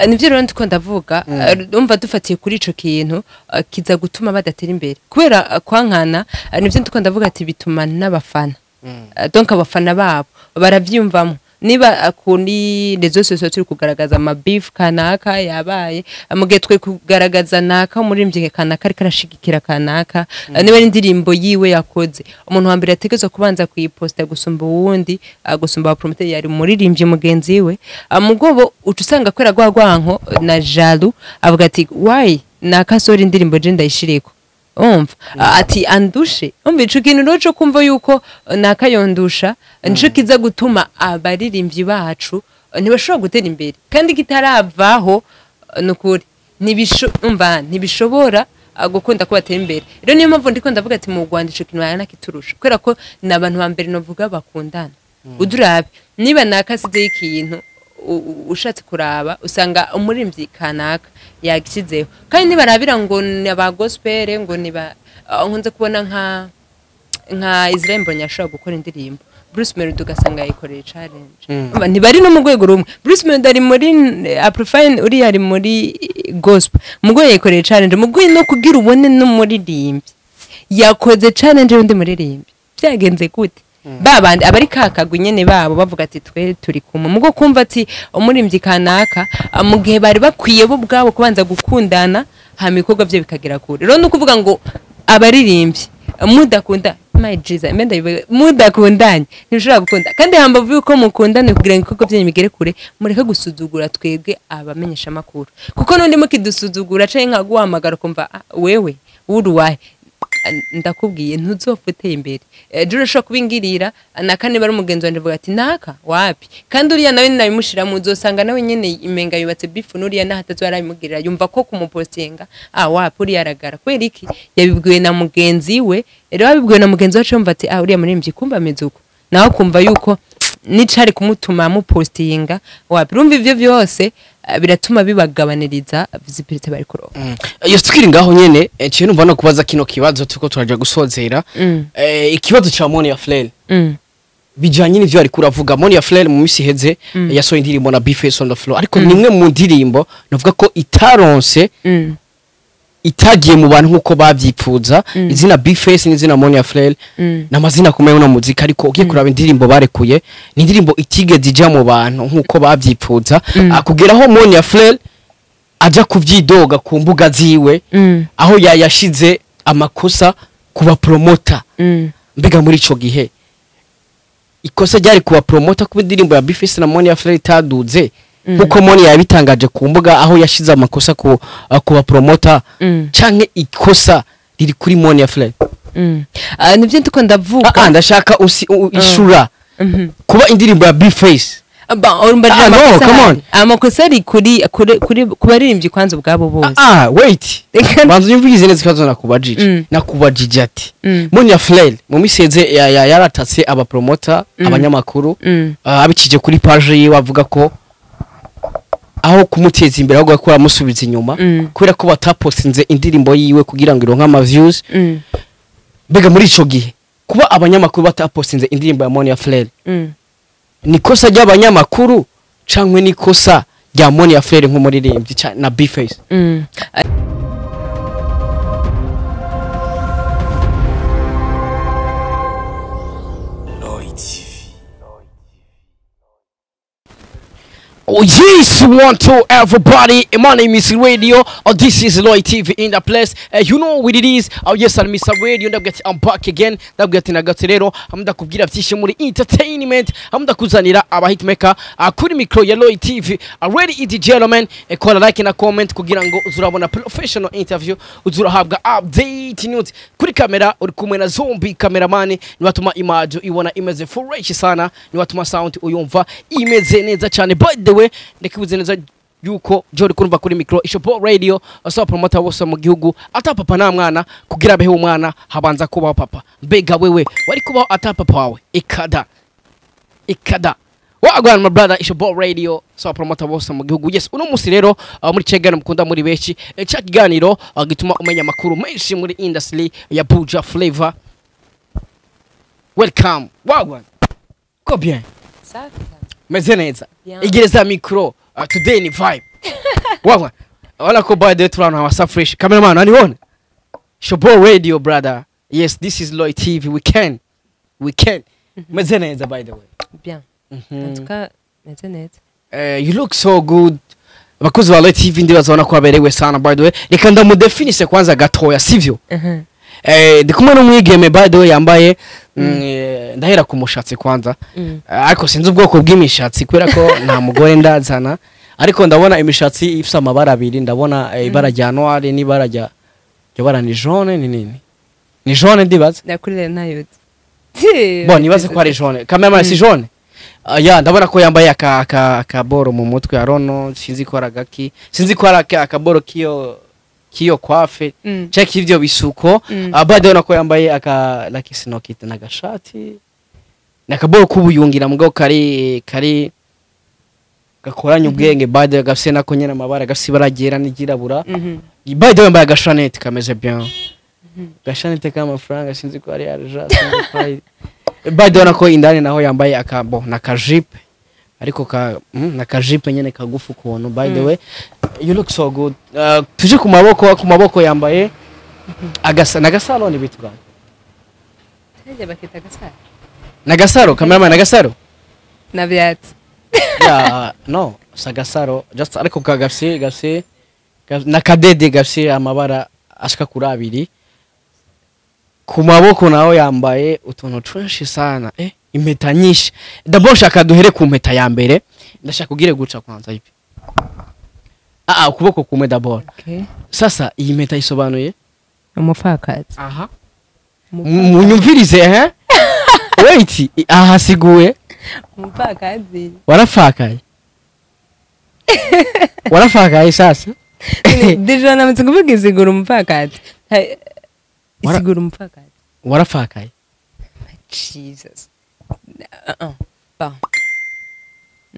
Nivyo rero ndiko ndavuga. Umva, dufatiye kuri ico kintu, kiza gutuma badatera imbere kubera kwankana. Nivyo ndiko ndavuga ati bituma n'abafana, donc abafana babo baravyumvamo. Niba kuri réseaux sociaux turi kugaragaza ama beef kanaka yabaye, mu gihe twe kugaragaza naka umuririmbyi kanaka ariko arashigikira kanaka, niba ari indirimbo yiwe yakoze, umuntu wa mbere yategerezwa kubanza kuyiposta gusumba uwundi, gusumba promoter, yari umuririmbyi mugenzi we. Mugobo uca usanga kwera gwa gwanko na jaloux, avuga ati: "Why naka sora indirimbo je ndayishireko?" Umva, ati andushe. Umva, ico kintu rero co kumva yuko nakayondusha nico kiza gutuma abaririmbyi bacu ntibashobora gutera imbere, kandi kitaravaho, nukuri umva, ntibishobora gukunda ko batera imbere. Rero niyo mpamvu ndiko ndavuga ati mu Rwanda ico kintu baranakiturusha, kubera ko ni abantu ba mbere novuga bakundana. Udurabe niba nakasizeho ikintu, ushatse kuraba usanga umuririmbyi kanaka yagishyizeho, kandi nibarabira ngo ni aba gospel, ngo ni ba nkunze kubona nka Israel Mbonyi ashobora gukora indirimbo, Bruce Melody ugasanga yayikoreye challenge. Umva, ntibari no mu rwego rumwe. Bruce Melody ari muri Aprofine, uriya ari muri gospel, mugo yayikoreye challenge. Mugo no kugira ubone n'umuririmbyi yakoze challenge y'undi muririmbyi, byagenze gute? Babandi abari kakagwi nyene babo bavuga ati twe turi kumwe. Mugo kumva ati umuririmbyi kanaka, mu gihe bari bakwiye bo ubwabo kubanza gukundana, hama ibikorwa bye bikagera kure. Rero ni ukuvuga ngo abaririmbyi mudakunda, my Jesus, mbe ndabivuga, mudakundanye ntibishobora gukunda. Kandi hambavu yuko mukundane, kugira ngo ibikorwa byanyu bigere kure, mureke gusuzugura twebwe abamenyesha amakuru, kuko n'undi mukidusuzugura canke nkaguhamagara ukumva: "Ah, wewe wuruwahe?" Ndakubwiye, ntuzopfa uteye imbere. Ejo urashobora kubingirira naka, niba ari umugenzi wanje, avuga ati naka wapi, kandi uriya nawe nabimushiramo, uzosanga nawe nyene imenga yubatse beef n'uriya, naho atazo yarabimugirira, yumva ko kumupostinga, ah, wapi, uriya aragara. Kubera iki? Yabibwiwe na mugenzi we. Rero abibwiwe na mugenzi we, yumva ati: "Ah, uriya muririmbyi kumva ameze uko." Nawe akumva yuko n'icari kumutuma amupostinga wapi. Urumva, ivyo vyose biratuma bibagabaniriza visibility bari kuronka. Iyo tukiri ngaho nyene, ciye numva no kubaza kino kibazo turiko turaja gusozera. Ikibazo ca Monia Fleur bijanye n'ivyo ariko uravuga. Monia Fleur mu misi iheze yasohoye indirimbo na Bface on the floor, ariko nimwe mu ndirimbo navuga ko itaronse, itagiye mu bantu nkuko bavyipfuza. Izina Bface n'izina Monia Fleur n'amazina akomeye no muzika, ariko ugiye kuraba indirimbo barekuye, ni indirimbo itigeze ija mu bantu nkuko bavyipfuza. Kugeraho Monia Fleur aja kuvyidoga ku mbuga ziwe, aho yayashize amakosa ku ba promoter. Mbega muri ico gihe ikosa ryari kuba promoter kuba indirimbo ya Bface na Monia Fleur itaduze nkuko Monia yabitangaje ku mbuga, aho yashize amakosa ku ba promoter, canke ikosa riri kuri Monia Fleur? Ah, nivyo ndiko ndavuga. Ah, ndashaka ishura kuba indirimbo ya Bface Ba, urumbajije Ah, no, amakosa come on. ahari. Amakosa ari kuri ku baririmbyi kwanza ubwabo bose. Ah, wait, banza unyumvirize neza ikibazo nakubajije. Nakubajije ati Monia Fleur mu miseze yaratatse aba promoter, abanyamakuru, abicije kuri page yiwe, avuga ko aho kumuteza imbere ahubwo ko aramusubiza inyuma, kubera ko batapostinze indirimbo yiwe kugira ngo ironke ama views. Mbega muri ico gihe kuba abanyamakuru batapostinze indirimbo ya Monia Fleur, ni kosa ry'abanyamakuru cankwe ni kosa rya Monia Fleur nk'umuririmbyi na Bface? Lloyd TV. Oh yes, one to everybody. My name is Radio. Oh, this is Lloyd TV in the place. You know what it is. Oh yes, I'm Mr. Radio. Ndabwira I'm back again. Ndabwira ati nagatse rero hamwe ndakubwira byinshi muri entertainment, hamwe ndakuzanira aba hitmaker kuri micro ya Lloyd TV. Ready it gentlemen. Kora like na comment kugira ngo uzurabona professional interview, uzurahabwa update news. Kuri kamera uri kumwe na Zombie cameraman, niwatuma image ibona imeze fresh sana, niwatuma sound uyumva imeze neza cyane. By the way, ndikubuze neza yuko Jori kurumva kuri micro Ishopo Radio, asaba promoter bose mu gihugu. Ata papa nta mwana, kugira abeho umwana habanza kubaho papa. Mbega wewe wari kubaho ata papa wawe? Ikada ikada wagwan my brother. Ishopo Radio, saba promoter bose mu gihugu. Yes, uno musi rero muri cegano mukunda muri benshi, ca kiganiro gituma umenya amakuru menshi muri industry ya Buja Flavor. Welcome, wagwan, ko bien? Safi sana. Meze neza? Bien. Igereza micro, today ni vibe. Wagwan. Wala ko by the way turi ahantu hasa fresh. Cameraman, anibona? Shobo Radio, brother. Yes, this is Lloyd TV. We can. We can. Meze neza, by the way. Bien. En tout cas, meze neza. You look so good. Abakozi ba Lloyd TV ndibaza ko aberewe sana, by the way. Reka ndamudefinise kwanza gatoya, sivyo? Ndi kumwe n'umwigeme, by the way, yambaye ndahera ku mushatsi kwanza. Ariko sinzi ubwoko bw'imishatsi kubera ko nta mugore ndazana, ariko ndabona imishatsi ifise amabara abiri. Ndabona ibara rya noir n'ibara rya, iryo bara ni jaune, ni nini, ni jaune ndibaza. Ndakurira ntayoze. Bon, nibaze ko ari jaune. Cameraman, si jaune? Ya, ndabona ko yambaye aka akaboro mu mutwe, arono sinzi ko ari agaki, sinzi ko ari akaboro kiyo coiffe check ivyo bisuko. By the way, ko yambaye aka like sinokita n'agashati nakaboro k'ubuyungira, mugabo kari gakoranye ubwenge, by the way, gafise nako nyene amabara, gafise ibara ryera n'iryirabura. By the way, yambaye agashanete kameze bien, gashanete k'amafaranga, sinzi ko ari argent, sinzi ko ari. By the way, nako indani naho yambaye akabo nakajipe, ariko ka nakajipe nyene kagufu ukuntu. By the way, you look so good. Tuje ku maboko. Ku maboko yambaye agasa nagasaro, ni bitwa Harya bakita agasaro? Nagasaro. Cameraman, nagasaro? Navyatsi. Yeah, no, sagasaro just, ariko ka gafise nakadede gafise amabara ashika kuri abiri. Ku maboko naho yambaye utuntu twinshi sana, impeta nyinshi. D'abord shaka duhere ku mpeta ya mbere. Ndashaka ugire guca kwanza hivi, ukuboko kumwe d'abord. Okay. Sasa iyi mpeta isobanuye? Umupfakazi. Aha, munyumvirize, wait, aha siguye. Umupfakazi. Warafakaye, warafakaye sasa. Déjà namaze kuvuga isigura umupfakazi. Isigura umupfakazi. Warafakaye. Jesus. Bon.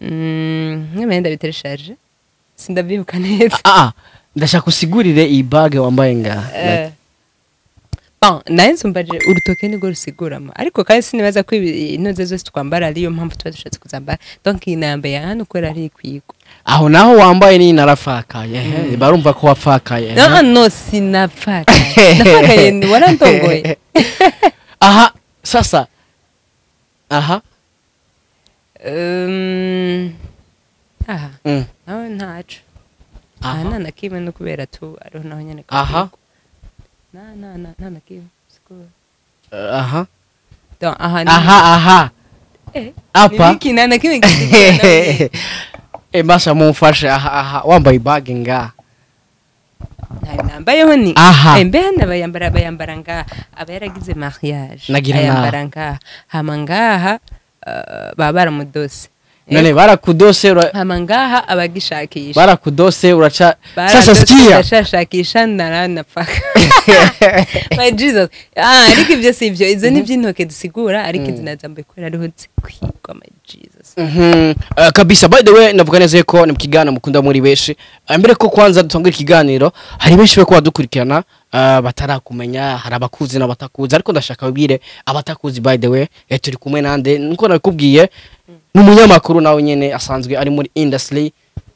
Nk'imyenda bitereshaje. Sindabyibuka neza. Ndashaka usigurire iyi bague wambaye ngaha. Bon, naye nsumbaje urutoke nirwo rusiguramo, ariko kandi sinibaza ko intoze zose twambara ariyo mpamvu tuba dushatse kuzambara. Donc iyi nambaye hano kubera ari ikwigwa. Aho naho wambaye ni narafakaye, barumva ko wafakaye. No, no, sinapfakaye, nafakaye warandongoye. Aha sasa, aha. Aha nawe ntaco. Aha nta na kimwe, no kubera tu ariho naho nyene. Aha. Na na na nta na kimwe sikubera. Aha. Donc aha aha aha. Apa. Nibiki? Nta na kimwe gisigura nawe. Basha mumfashe. Aha, aha wambaye bague ngaha. Ntayo nambayeho ni. Aha. Mbe hano bayambara ngaha aba yaragize mariage. Nagira ayambara ngaha, hama ngaha baba baramudose. None barakudose Hama ngaha abagishakisha. Barakudose uraca sasa. Baradose, Sikia. ndashashakisha, naranapfaka. My Jesus. Ariko ibyo si ibyo, izo ni iby'intoke zisigura, ariko izi nazambaye kubera ariho zikwigwa. My Jesus. Kabisa, by the way, navuga neza ko ni mu kiganiro mukunda muri benshi. Mbere ko kwanza dutangura ikiganiro, hari benshi bako badukurikirana batarakumenya. Hari abakuzi n'abatakuzi, ariko ndashaka babwire abatakuzi. By the way, turi kumwe nande? Nkuko nabikubwiye, ni umunyamakuru nawe nyene asanzwe ari muri industry,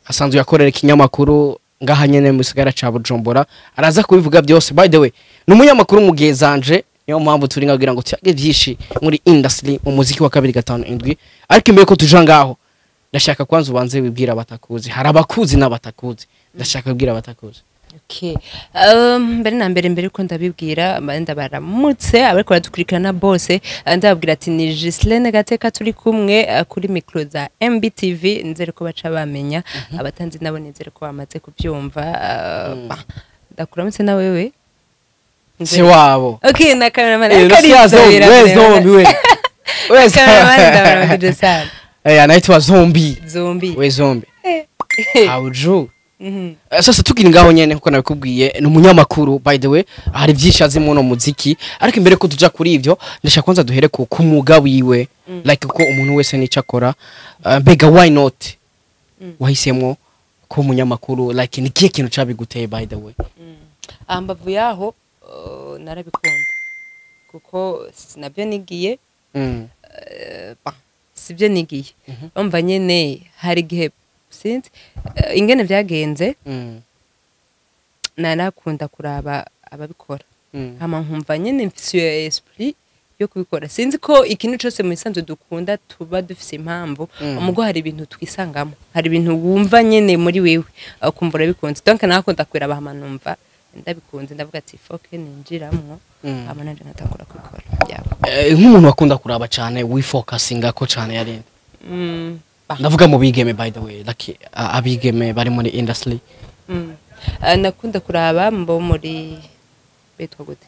asanzwe akorera ikinyamakuru ngaha nyene mu gisagara ca Bujumbura. Araza kubivuga byose. By the way, ni umunyamakuru mugezanje, niyo mpamvu turi ngagira ngo tuyage byinshi muri industry, mu muziki wa 257. Ariko imbere ko tuja ngaho, ndashaka kwanza ubanze wibwira abatakuzi. Hari abakuzi n'abatakuzi, ndashaka kubwira abatakuzi. Okay. Mbere na mbere, mbere ko ndabibwira, ndabaramutse abariko baradukurikirana bose, ndababwira ati ni Gislaine Gateka turi kumwe kuri micro za MBTV. Nzere ko baca bamenya, abatanzi nabo nizere ko bamaze kubyumva. Bah, ndakuramutse na wewe. Si wabo. Okay, na cameraman. Unasikia zombie, we zombie, we we. Cameraman, ndabaramukije sana. Anaitwa Zombie. Zombie. We zombie, hauju. Sasa tukiri ngaho nyene, nkuko nabikubwiye, ni umunyamakuru. By the way, hari byinshi azi mu no muziki, ariko imbere ko tuja kuri ivyo, ndashaka kwanza duhere ku mwuga wiwe, like ko umuntu wese nico akora. Mbega why not wahisemwo kuba umunyamakuru? Like ni kihe kintu cabiguteye, by the way? Ambavu yaho, narabikunda kuko sinabyo nigiye. Bah, sibyo nigiye, umva nyene hari igihe Sinzi ingene vyagenze. Narakunda kuraba ababikora, hama nkumva nyene mfise iyo esprit yo kubikora. Sinzi ko ikintu cose mu bisanzwe dukunda tuba dufise impamvu. Mugo hari ibintu twisangamo, hari ibintu wumva nyene muri wewe ukumva urabikunze. Donc nakunda kuraba, hama numva ndabikunze, ndavuga ati faut que ninjiramwo. Hama nanje nkatangura kubikora. Yeah. Nk'umuntu wakunda kuraba cyane, wifocusinga ko cyane, yari Bah. Ndavuga mu bigeme, by the way, like abigeme bari muri industry. Nakunda kuraba mbo muri bitwa gute,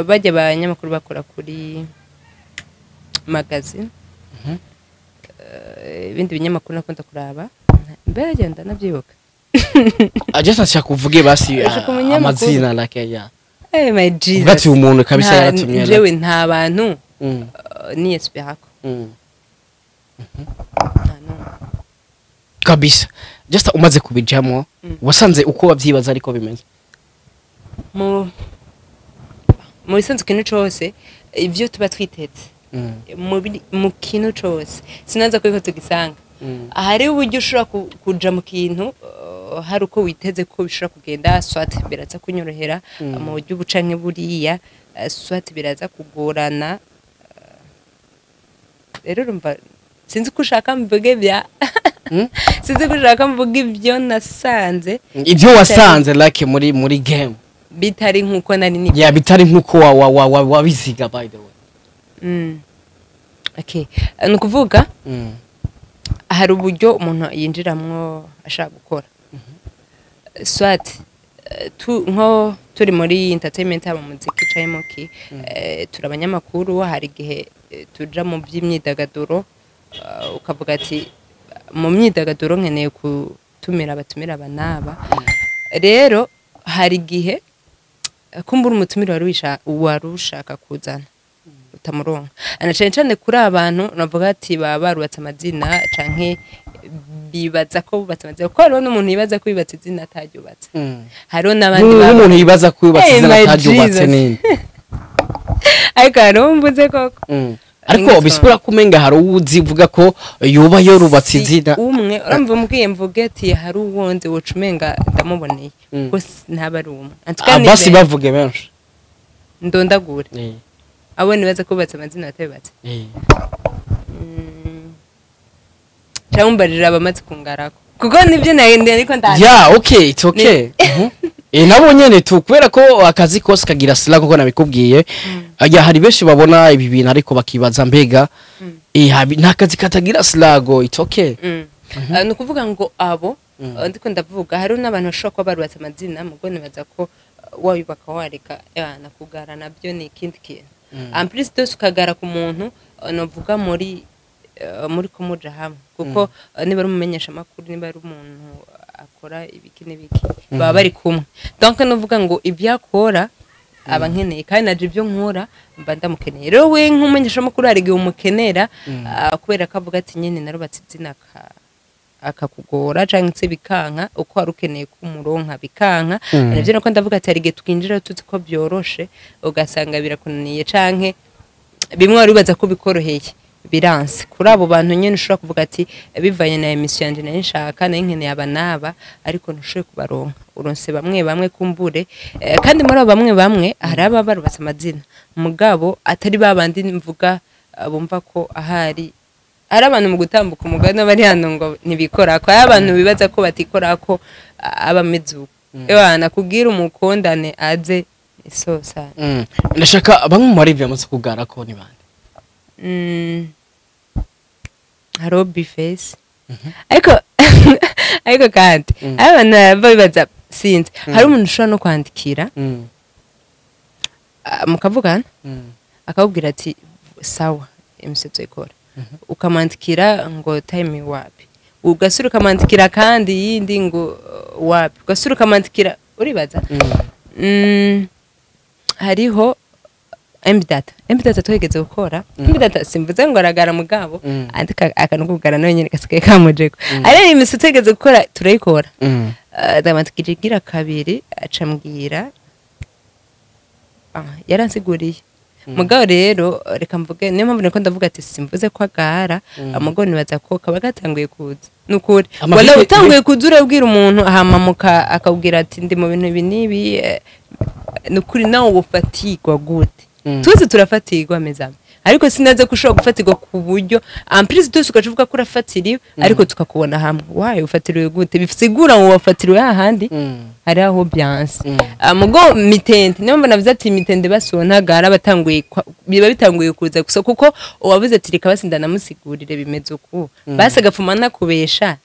bajya abanyamakuru bakora kuri magazine. Ibindi binyamakuru nakunda kuraba mbere ndanabyibuka. Just nshaka kuvuge basi Ushaka umunyamakuru? amazina, like, yeah. Hey, my Jesus. Uvuga ati umuntu kabisa yaratumye. Jewe nta bantu niyesperako. Nta n'umwe. Kabisa, just umaze kubijamo, wasanze uko wabyibaza ariko bimeze? Mu bisanzwe ikintu cose ivyo tuba twiteze, mu kintu cose sinaza ko tugisanga. Hari uburyo ushobora kuja mu kintu, hari uko witeze ko bishobora kugenda, soit biraza kunyorohera mu buryo ubu canke buriya, soit biraza kugorana. Rero urumva sinzi ko ushaka mvuge bya sinzi ko ushaka mvuge ibyo nasanze. Ibyo wasanze like muri game bitari nkuko nari ni Yeah, bitari nkuko wa wa wa, wa wabiziga, by the way. Okay. Ni ukuvuga hari uburyo umuntu yinjiramwo ashaka gukora, soit nko turi muri entertainment, haba muziki canke muki, turi abanyamakuru, hari igihe tuja mu by'imyidagaduro, ukavuga ati mu myidagaduro nkeneye gutumira abatumira aba n'aba. Rero hari igihe kumbura umutumire wari ushaka kuzana utamuronka, na cane cane kuri abantu navuga ati baba barubatse amazina canke bibaza ko bubatse amazina, kuko hariho n'umuntu yibaza ko yubatse izina ataryubatse. Hariho n'abandi Nk'umuntu yibaza ko yubatse Hey, izina my ataryubatse Jesus. nini? Ariko hariho mvuze koko. Ariko Ingeso. bisigura ko umenga hari uwuzi uvuga ko yoba yorubatse Si izina. umwe. Urumva umbwiye mvuge ati hari uwonze, woca umenga ndamuboneye, kuko ntaba ari umwe. En tout cas, ni Basi benshi. bavuge benshi. Ndondagure abo nibaza ko bubatse amazina batabibatse cyangwa umbarira abamaze kungarako, kuko nibyo nari ariko ndazi. Yeah, okay, it's okay. Nabo nyene tu, kubera ko akazi kose kagira sila, kuko nabikubwiye. Ya, hari benshi babona ibi bintu ariko bakibaza mbega nta kazi katagira slago. It's okay. Ni ukuvuga ngo abo ndiko ndavuga, hariho n'abantu bashobora kuba barubatse amazina, mugo nibaza ko wayubaka wareka nakugara nabyo ni ikindi kintu. En plus de ukagara ku muntu, novuga muri ko muja hamwe, kuko niba ari umumenyesha amakuru, niba ari umuntu akora ibiki n'ibiki, baba bari kumwe. Donc nuvuga ngo ibyo akora aba nkeneye, kandi naje ibyo nkora mba ndamukeneye. Rero we nk'umumenyesha amakuru hari igihe umukenera, kubera ko avuga ati nyine narubatse izina, akakugora canke se bikanka uko wari ukeneye kumuronka bikanka. Nivyo nako ndavuga ati hari igihe twinjira tuzi ko byoroshe, ugasanga birakunaniye, canke bimwe wari wibaza ko bikoroheye biranse. Kuri abo bantu nyene ushobora kuvuga ati bivanye na émission yanje nari nshaka, nari nkeneye aba n'aba, ariko ntushoboye kubaronka, uronse bamwe bamwe kumbure. Kandi muri abo bamwe bamwe hari ababa barubatse amazina, mugabo atari babandi mvuga, bumva ko ahari hari abantu mu gutambuka umugani bari hano ngo ntibikorako. Hari abantu bibaza ko batikorako, aba ameze uko. Ewana kubwira umukondane aze isosa. Ndashaka bamwe mu barivyo bamaze kugara ko ni bande? Hariho bifesi, ariko kandi hari abantu baba bibaza, sinzi, hari umuntu ushobora no kwandikira, mukavugana, akakubwira ati sawa, émission tuyikora, ukamwandikira ngo time wapi, ugasura ukamwandikira kandi yindi ngo wapi, ugasura ukamwandikira, uribaza. Hariho MData, MData twigeze gukora. MData simvuze ngo aragara, mugabo andika akantu kugara nawe nyene gasigaye kamujeko. Ari émission twigeze gukora, turayikora. Ndamwandikira igira kabiri, aca ambwira, yaransiguriye. Mugabo rero reka mvuge, niyo mpamvu niko ndavuga ati simvuze ko agara. Mugabo nibaza ko kaba gatanguye kuza, nukuri. Wala utanguye kuza urabwira umuntu, hama akabwira ati ndi mu bintu ibi n'ibi, nukuri nawe ufatirwa gute? Twese turafatirwa mezame, ariko sinaze ko ushobora gufatirwa ku buryo en plus twese ugaca uvuga ko urafatiriwe, ariko tukakubona hamwe. Wayo ufatiriwe gute? Bisigura ngo wafatiriwe hahandi hari aho byanse. Mugo mitende, niyo mpamvu navuze ati mitende basontagara batanguye biba bitanguye kuza gusa, kuko uwavuze ati reka basi ndanamusigurire bimeze uku, basi agafuma ntakubesha,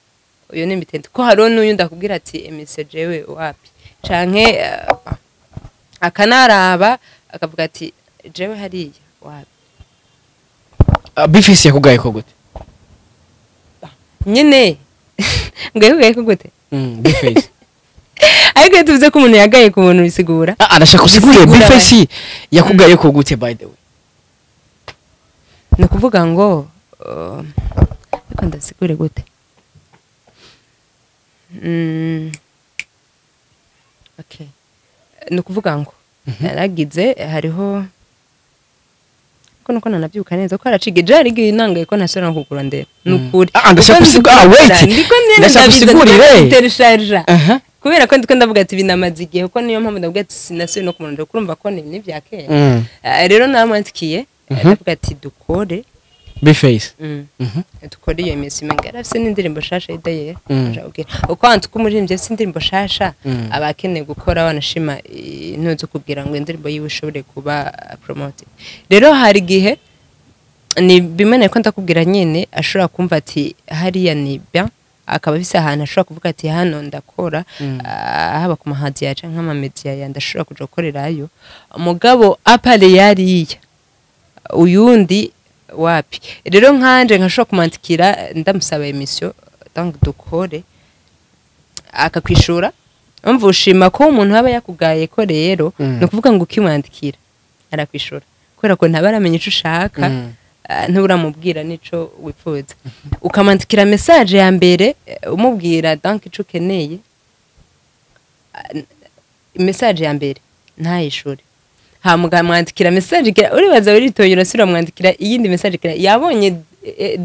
uyo ni mitende. Ko hariho n'uyu ndakubwira ati emise jewe wapi, canke akanaraba akavuga ati jewe hariya wapi. B-Face yakugaye ko gute? Nyene ngo yakugaye ko gute? B-Face. Ariko iyo tuvuze ko umuntu yagaye ku muntu bisigura Ah, arashaka usigure. Bisigura. B-Face yakugaye ko gute, by the way? Ni ukuvuga ngo ariko ndasigure gute? Okay, ni ukuvuga ngo naragize hariho ko nuko nanabyuka neza ko haraciga ejo, hari igihe nangaye ko ntasubira no kugura ndera, ni ukuri. Ah, ndashaka ah, wait. Ndiko nyene Ndashaka ndabiza, usigurire. nditeresharja kubera ko ndiko ndavuga ati binamaze igihe, kuko niyo mpamvu ndavuga ati sinasubiye no kumurondera, kurumva ko ni n'ibya kera. Rero namwandikiye, ndavuga ati dukore. B-Face. Dukore iyo misi, umenga yarafise n'indirimbo shasha idayera. Uko wantu ko umuririmbyi afise indirimbo shasha, aba akeneye gukora wanashima intuzo kugira ngo indirimbo yiwe ishobore kuba promoted. Rero hari igihe ni bimwe nako ndakubwira nyene, ashobora kumva ati hariya ni bien, akaba afise ahantu ashobora kuvuga ati hano ndakora, haba ku mahadiya canke nk'amamedia ya ndashobora kuja gukorerayo, mugabo apale yariya uyundi wapi. Rero nkanje nkashobora kumwandikira ndamusaba émission, donc dukore, akakwishura. Umva, ushima ko umuntu aba yakugaye ko rero ni ukuvuga ngo ukimwandikira arakwishura, kubera ko ntaba aramenya ico ushaka, nturamubwira nico wifuza. Ukamwandikira message ya mbere, umubwira donc ico ukeneye, message ya mbere ntayishure, hama ukamwandikira message uribaza uritoye, urasubira mwandikira iyindi message yabonye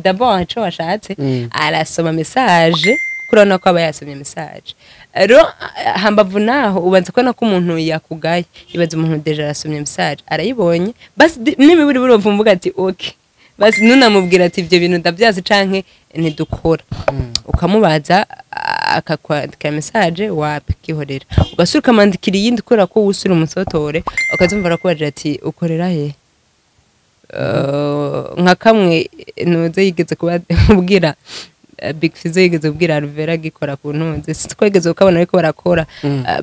d'abord ico washatse, arasoma message, kuko urabona ko aba yasomye message. Rero hambavu naho ubanza kubona ko umuntu yakugaye, ibaza umuntu déjà arasomye message, arayibonye, basi n'imiburi burumva umvuga ati okay, basi nunamubwira ati ibyo bintu ndabyazi canke ntidukora, ukamubaza akakwandikira message wapi, kihorera, ugasubira ukamwandikira iyindi, kubera ko wusura umusotore, ukazumva arakubajije ati ukorera he? Nka kamwe ntuze yigeze kubwira Big Fizzo, yigeze kubwira Alvera agikora ku ntunze, sinzi ko yigeze kukabona ariko barakora,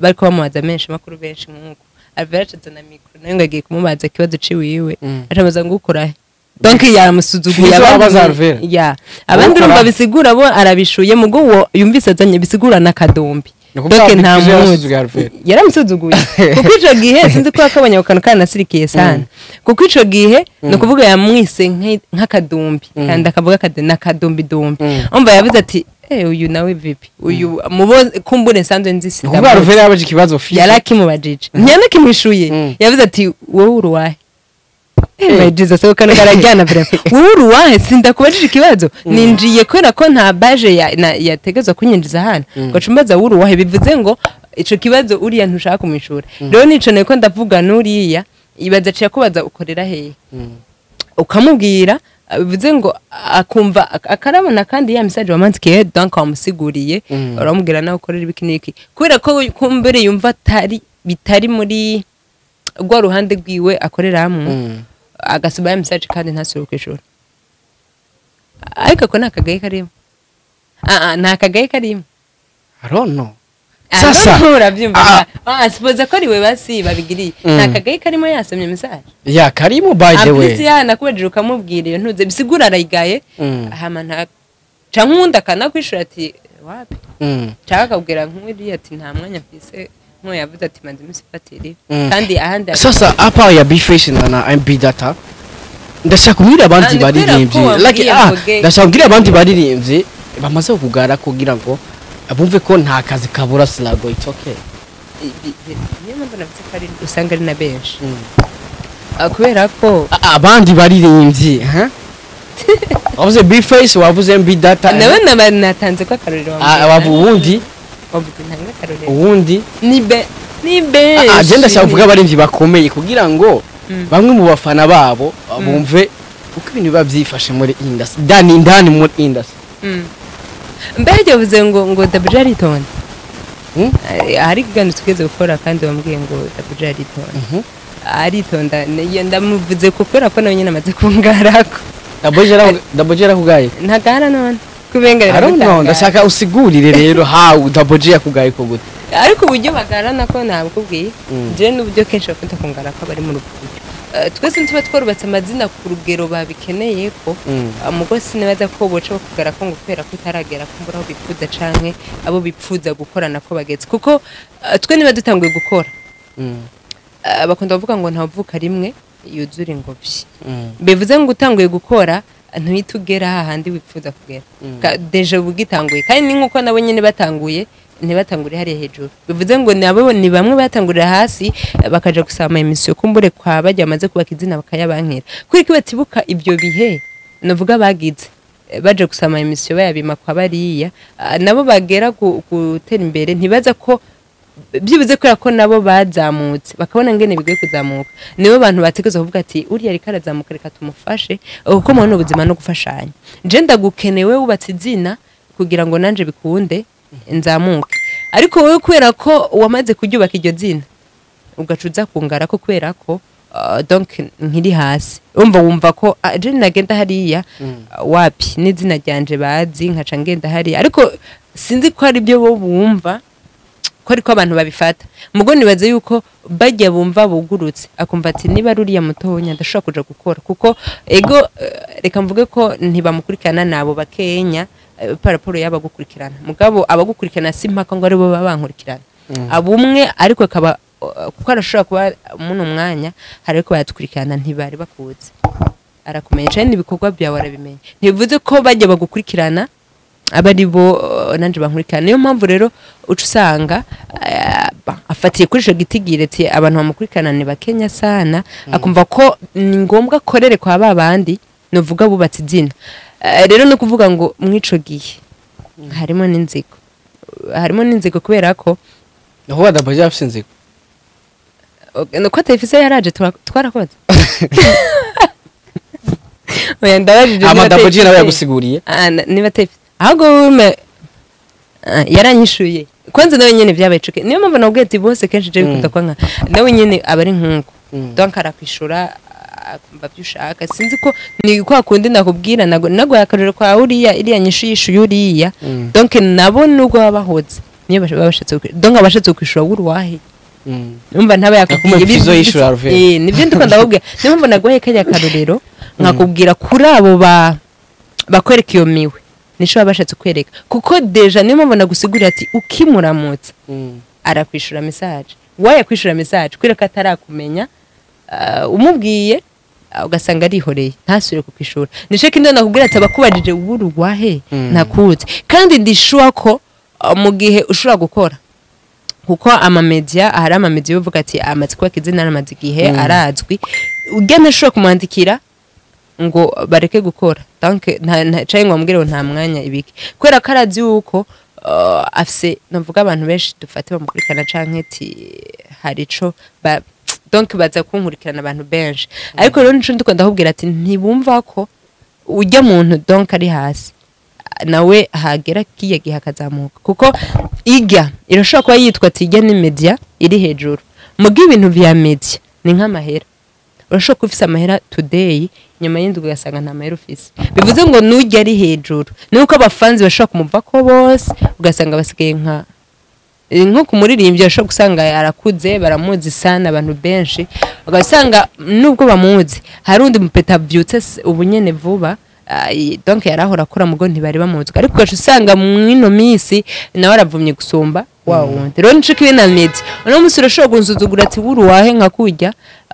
bariko bamubaza menshi makuru benshi nk'uko Alvera acazana micro nawe ngo agiye kumubaza ikibazo ciwiwe, acamubaza ngo ukora he? Donc yaramusuzuguye. Fizzo abaza Alvera. Ya, abandi Ukora? urumva bisigura bo arabishuye, mugo uwo yumvise azanye bisigura n'akadombi. Ni ukuvuga Donc Big nta Fizzo muzi. yarasuzuguye Alvera. Yaramusuzuguye, kuko ico gihe sinzi ko yakabonye ako kantu kanasirikiye sana, kuko ico gihe ni ukuvuga yamwise nk'akadumbi, kandi akavuga n'akadombi dombi. Umva yavuze ati eh uyu nawe vipi, uyu mubo kumbure nsanzwe nzi Ni ukuvuga sindamuzi. Alvera yabaje ikibazo Fizzo. Yarakimubajije, ntiyanakimwishuye. Yavuze ati wowe uri uwahe? My Jesus, ako kantu karajyana vraiment. Wowe uri uwahe? Sindakubajije ikibazo, ninjiye kubera ko nta baje yategezwa kunyinjiza hano, gaca umbaza wowe uri uwahe? Bivuze ngo ico kibazo uriya ntushaka kumwishura. Rero nico niko ndavuga n'uriya ibaza aciye akubaza ukorera hehe, ukamubwira, bivuze ngo akumva akarabona kandi ya message wamandikiye, donc wamusiguriye, uramubwira nawe ukorera ibiki n'iki, kubera ko kumbere yumva atari bitari muri rwa ruhande rwiwe akoreramwo, agasoma ya message kandi ntasubire kwishura. Ariko ako ni akagaye karimo, ni akagaye karimo. I don't know. Ah, Sasa no, urabyumva. Ah. Suppose ko ari we basi babigiriye, ni akagaye karimo, yasomye message. Ya, karimo, by the Amplis way. yanakubajije ukamubwira iyo ntuze, bisigura arayigaye. Hama nta canke uwundi akanakwishura ati wapi, canke akabwira nk'uriya ati nta mwanya mfise, nk'uwo yavuze ati manze iminsi ifatire. Kandi ahandi Sasa apa ya B-Face na MB Data, ndashaka kubwira abandi Ah, ni kubera ko baririmbyi like wambwiye mvuge. ndashaka kubwira abandi baririmbyi bamaze kugara kugira ngo bumve ko nta kazi kabura slago, it's okay. Niyo mpamvu navuze ko ari usanga ari na benshi. Kubera ko Abandi baririmbyi, ha? Wavuze B-Face, wavuze MB Data. Nawe natanze ko akarorero. Wavuze uwundi. Wavuze ntanga akarorero. Uwundi. Ni benshi. Je ndashaka kuvuga abaririmbyi bakomeye kugira ngo bamwe mu bafana babo bumve uko ibintu biba byifashe muri industry, ndani ndani muri industry. Mbere yavuze ngo Double J aritonda. Hmm? Hari ikiganiro tugeze gukora kandi wambwiye ngo Double J aritonda. Aritonda, ndamuvuze ko kubera ko nawe nyine amaze kungarako. Double J arakugaye? Ntagara none kubenga. I don't know, ndashaka usigurire rero how Double J yakugaye ko gute. Ariko uburyo bagarana ko nabukubwiye. Je n'uburyo kenshi bakunda kungara ko bari muri ubwo buryo. Twese ntuba twarubatse amazina ku rugero babikeneye ko mugo sinibaza ko boca bakugara ko ngo kubera ko utaragera kumbura aho bipfuza canke abo bipfuza gukorana ko bageze, kuko twe niba dutanguye gukora, bakunda kuvuga ngo ntavuka rimwe yuzura ingobyi. Bivuze ngo utanguye gukora ntuhita ugera hahandi wifuza kugera. Déjà uba ugitanguye, kandi ni nk'uko nabo nyine batanguye, ntibatangure hariya hejuru. Bivuze ngo nabo ni bamwe batangurira hasi, bakaja gusaba émission kumbure kwa bajya bamaze kubaka izina bakayabankira. Kuri ko batibuka ibyo bihe navuga bagize, baje gusaba émission bayabima kwa bariya. Nabo bagera gutera imbere ntibaza ko byibuze, kubera ko nabo bazamutse bakabona ngene bigoye kuzamuka, nibo bantu batekereza kuvuga ati uriya ariko arazamuka, reka tumufashe, kuko mubona ubuzima no gufashanya. Je ndagukenewe wubatse izina kugira ngo nanje bikunde nzamuke, ariko wowe kubera ko wamaze kuryubaka iryo zina ugaca uza kungara ko kubera ko donc nkiri hasi, wumva ko je nagenda hariya, wapi n'izina ryanje bazi nkaca ngenda hariya. Ariko sinzi ko ari byo bo bumva ko ariko abantu babifata. Mugo nibaze yuko bajya bumva bugurutse, akumva ati niba ari uriya mutonya ndashobora kuja gukora, kuko ego, reka mvuge ko ntibamukurikirana nabo bakenya, par rapport y'abagukurikirana. Mugabo abagukurikirana si mpaka ngo aribo baba bankurikirana abumwe, ariko akaba kuko arashobora kuba muno mwanya hari ariko bayadukurikirana ntibari bakuzi, arakumenya cyane n'ibikorwa byawe arabimenya. Ntibivuze ko bajya bagukurikirana aba ari bo nanje bankurikirana. Niyo mpamvu rero uca usanga afatiye kuri ico gitigire ati abantu bamukurikirana ni bakenya sana, akumva ko ni ngombwa akorere kwa ba bandi novuga bubatse izina. Rero no kuvuga ngo mw'ico gihe harimo n'inzigo, harimo n'inzigo kubera ko Naho Double J afise inzigo? Nuko atayifise yaraje twarakoze. Oya, ndabajije. Ama Niba Double J nawe atayifise. yagusiguriye? Niba atayifise ahubwo wume yaranyishuye kwanza nawe nyene vyabaye icuke. Niyo mpamvu nabwiye ati bose kenshi je bikunda kwa nka nawe nyene aba ari nkuko. Donc arakwishura, akumva byo ushaka. Sinzi ko ni kwa kundi nakubwira nago akarorero kwa uriya iriya nyishu yishuye uriya. Donc nabo nubwo baba bahoze niyo baba bashatse donc abashatse kwishura w'uruwahe. Numva ntaba yakubwiye. Yakuma Fizo yishura Alvera. Nibyo ndiko ndakubwira. Niyo mpamvu naguhaye kajya karorero nkakubwira kuri abo ba bakwereka iyo miwe nico baba bashatse kwereka, kuko déjà niyo mpamvu nagusigurira ati ukimuramutsa arakwishura message, waya kwishura message kubera ko atarakumenya. Umubwiye, ugasanga arihoreye ntasubire kukwishura. Nico kindi nakubwira ati abakubajije w'uruwahe ntakuzi. Kandi ndishuwa ko mu gihe ushobora gukora, kuko amamedia hari amamedia uvuga ati amaze kubaka izina, aramaze igihe arazwi, ujya ntashobora kumwandikira ngo bareke gukora, donc canke ngo bamubwire ngo nta mwanya ibiki, kubera ko arazi yuko afise navuga abantu benshi dufate bamukurikirana, canke ati hari ico donc baza kunkurikirana abantu benshi. Ariko rero nico ndiko ndakubwira ati ntibumva ko ujya muntu donc ari hasi nawe hagera kiya gihe akazamuka, kuko ijya irashobora kuba yitwa ati ijya ni media iri hejuru. Muga ibintu vya media ni nk'amahera, urashobora kuba ufise amahera today, nyuma y'indwi ugasanga nta mahera ufise. Bivuze ngo nujya ari hejuru nuko abafanzi bashobora kumuva ko bose, ugasanga basigaye nko kumuririmbyi ashobora gusanga arakuze, baramuzi sana abantu benshi, ugasanga nubwo bamuzi hari undi mupeta abyutse ubu nyene vuba, donc yarahora akora mugo ntibari bamuzi, ariko ugaca usanga mwino minsi nawe aravumye gusumba wa wundi. Rero nico kibi na media. Uno munsi urashobora kunsuzugura ati wuruwahe nkakurya,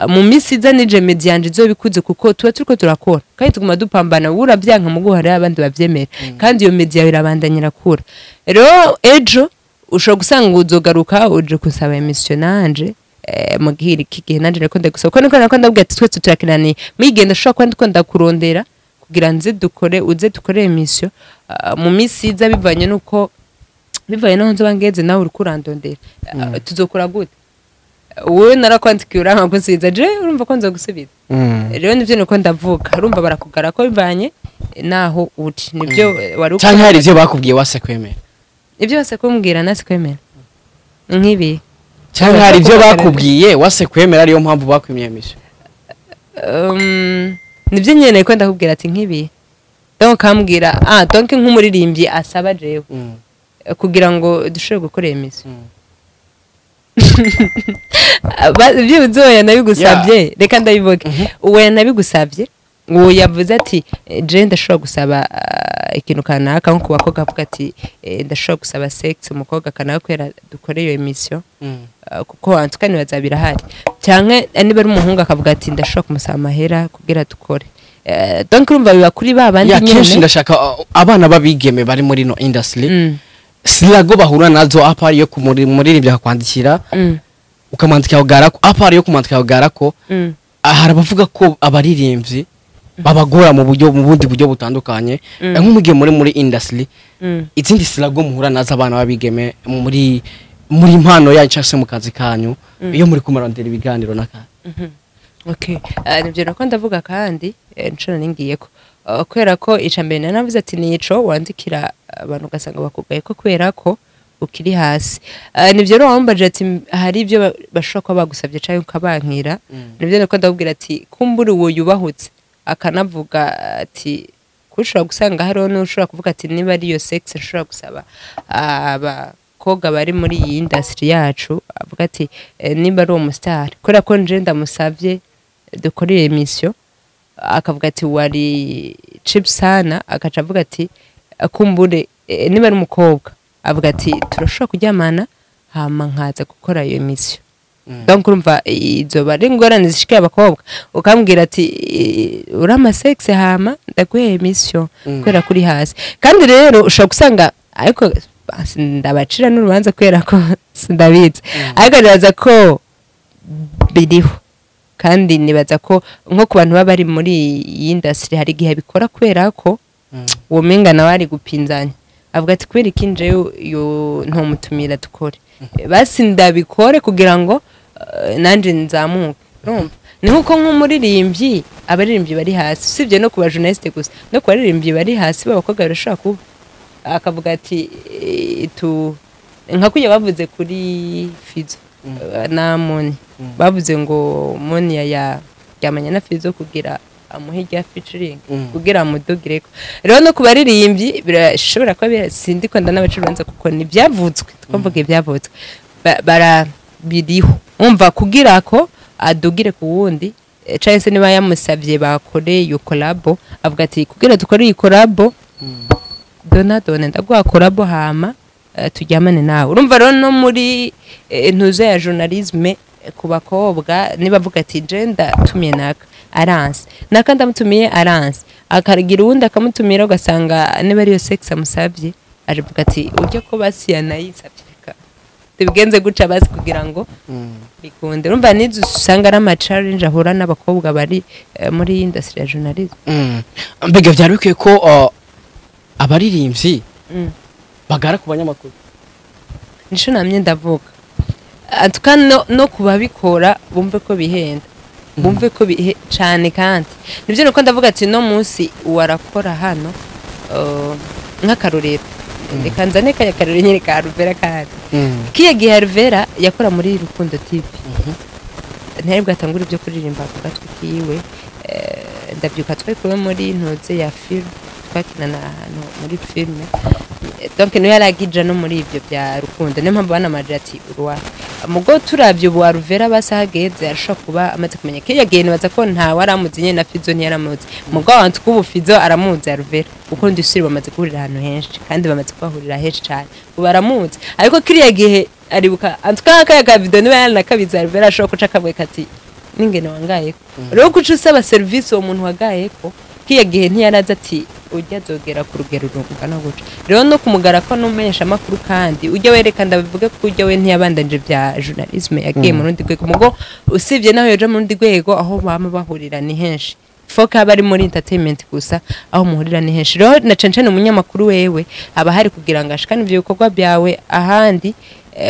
mu minsi iza nije media yanje izobikuze, kuko tuba turiko turakora kandi tuguma dupambana. Urabyanka mugo hari abandi bavyemera, kandi iyo media yawe irabandanya irakura. Rero ejo ushobora gusanga uzogaruka uje gusaba émission nanje. Mu gihe iki gihe nanje niko ndagusaba, ko niko ndabwira ati twese turakinaniye migenda, ushobora kuba ndiko ndakurondera kugira nze dukore, uze dukore émission mu minsi iza, bivanye nuko, bivanye naho nzoba ngeze, nawe uriko urandondera. Tuzokora gute? Wowe narakwandikiye uranka gusubiza, je urumva ko nzogusubiza? Rero nivyo niko ndavuga, urumva barakugara ko bivanye naho uri, nivyo wari uko. Canke hari ivyo bakubwiye wase kwemera? Ibyo bose kumbwira nasi kwemera nk'ibi. Canke hari ivyo bakubwiye wase kwemera, ariyo mpamvu bakwimye émission? Nibyo nyene ko ndakubwira ati nk'ibi, donc kambwira, donc nk'umuririmbyi asaba jewe kugira ngo dushobore gukora émission. Byibuze uwo yanabigusabye, reka ndabivuge, uwo yanabigusabye, uwo yavuze ati: "Je ndashobora gusaba ikintu kanaka," nko ku bakobwa avuga ati: "Ndashobora gusaba sex umukobwa kanaka kubera dukore iyo émission," kuko antuka nibaza birahari, canke niba ari umuhungu akavuga ati: "Ndashobora kumusaba amahera kugira dukore." Donc urumva biba kuri ba bandi Ya, kenshi nyene. Ndashaka abana b'abigeme bari muri no industry, struggle bahura nazo à part yo kumuririmbyi akakwandikira, ukamwandikira ugarako, à part yo kumwandikira ugarako, hari abavuga ko abaririmbyi babagora mu buryo, mu bundi buryo butandukanye. Nk'umugihe muri industry, izindi struggle muhura nazo abana b'abigeme muri impano yanyu cyangwa se mu kazi kanyu, iyo muri kumarondera ibiganiro n'akandi? Okay. Nivyo nako ndavuga kandi nshuro ningiyeko. Kubera ko ica mbere nanavuze ati nico wandikira abantu ugasanga bakugaye ko kubera ko ukiri hasi. Nivyo rero wambaje ati hari ibyo bashobora kuba bagusabye canke ukabankira. Nivyo nako ndakubwira ati kumbura uwo yubahutse akanavuga ati kushobora gusanga hariho n'ushobora kuvuga ati niba ari iyo sex nshobora gusaba abakobwa bari muri iyi industry yacu, avuga ati niba ari uwo mustar, kubera ko nje ndamusavye dukore iyo émission, akavuga ati wari cheap sana, agaca avuga ati kumbure niba ari umukobwa avuga ati turashobora kuryamana hama nkaza gukora iyo émission. Donc urumva izo ari ingorane zishikiye abakobwa, ukambwira ati urama sex hama ndaguhe émission kubera kuri hasi. Kandi rero ushobora gusanga, ariko ndabacira n'urubanza kubera ko sindabizi, ariko nibaza ko biriho, kandi nibaza ko nko ku bantu baba bari muri iyi industry hari igihe bikora, kubera ko uwo menga nawe ari gupinzanya, avuga ati kubera iki njewe yo ntomutumira dukore, basi ndabikore kugira ngo nanje nzamuke. Urumva ni nkuko nk'umuririmbyi, abaririmbyi bari hasi, usibye no ku ba journaliste gusa, no ku baririmbyi bari hasi b'abakobwa birashobora kuba akavuga ati tu nka kujya bavuze kuri Fizo na Moni, bavuze ngo Moni ya yamanya na Fizo kugira amuhe irya featuring, kugira amudugireko. Rero no ku baririmbyi birashobora kuba sindi ko ndanabacuruza kuko ntibyavuzwe, twavuga ibyavutswe. Bara biriho, umva, kugira ko adugire ku wundi, canke se niba yamusavye bakore iyo collabo, avuga ati kugira dukore iyi collabo, dona dona ndaguha collabo hama turyamane nawe. Urumva rero no muri ntuzo ya journalisme, ku bakobwa niba avuga ati je ndatumiye naka aranse, naka ndamutumiye aranse, akagira uwundi akamutumira, ugasanga niba ariyo sex amusabye aravuga ati ujya ko basi yanayisabye, reka tubigenze guca basi kugira ngo bikunde. Urumva nizo usanga ari ama challenge ahura n'abakobwa bari muri industry ya journalism. Mbega byari bikwiye ko abaririmbyi bagara ku banyamakuru? Nico namye ndavuga antuka no kubabikora bumve ko bihenda, bumve ko bihe cane. Kandi nivyo nuko ndavuga ati no munsi warakora hano, nk'akarorero, reka nzane kaya karorero nyene ka Ruvera. Kandi kiya gihe Ruvera yakora muri Rukundo TV, ntiyari bwatangure ibyo kuririmba ku gatwi kiwe. Ndabyuka twari kumwe muri ntuze ya film, twakinana ahantu muri filme, donc niyo yaragija no muri ibyo bya Rukundo, niyo mpamvu banamaje ati uruwa mugo. Turavye ubu Aruvera basahageze, arashobora kuba amaze kumenya. Kiriya gihe nibaza ko nta waramuzi nyene, na Fizo ntiyaramuzi, mugo abantu kubu Fizo aramuzi Aruvera, kuko ndisuri bamaze guhurira ahantu henshi kandi bamaze kubahurira henshi cyane, ubu aramuzi. Ariko kiriya gihe aribuka antuka kaya ka video niba yaranakabize, Aruvera ashobora kuca akavuga ati ningene wangayeko. Rero kuca usaba service uwo muntu wagayeko, kiriya gihe ntiyarazi ati Ujya azogera ku rugero rungana gutya. Rero no kumugara ko n'umumenyesha amakuru, kandi ujya wereka, ndabivuge ko ujya we ntiyabandanije bya journalisme, yagiye mu rundi rwego. Mugo usibye naho yoja mu rundi rwego, aho bama bahurira ni henshi. Foka aba ari muri entertainment gusa, aho muhurira ni henshi. Rero na cane cane umunyamakuru wewe aba hari kugira ngo ashikane ivyo bikorwa byawe ahandi,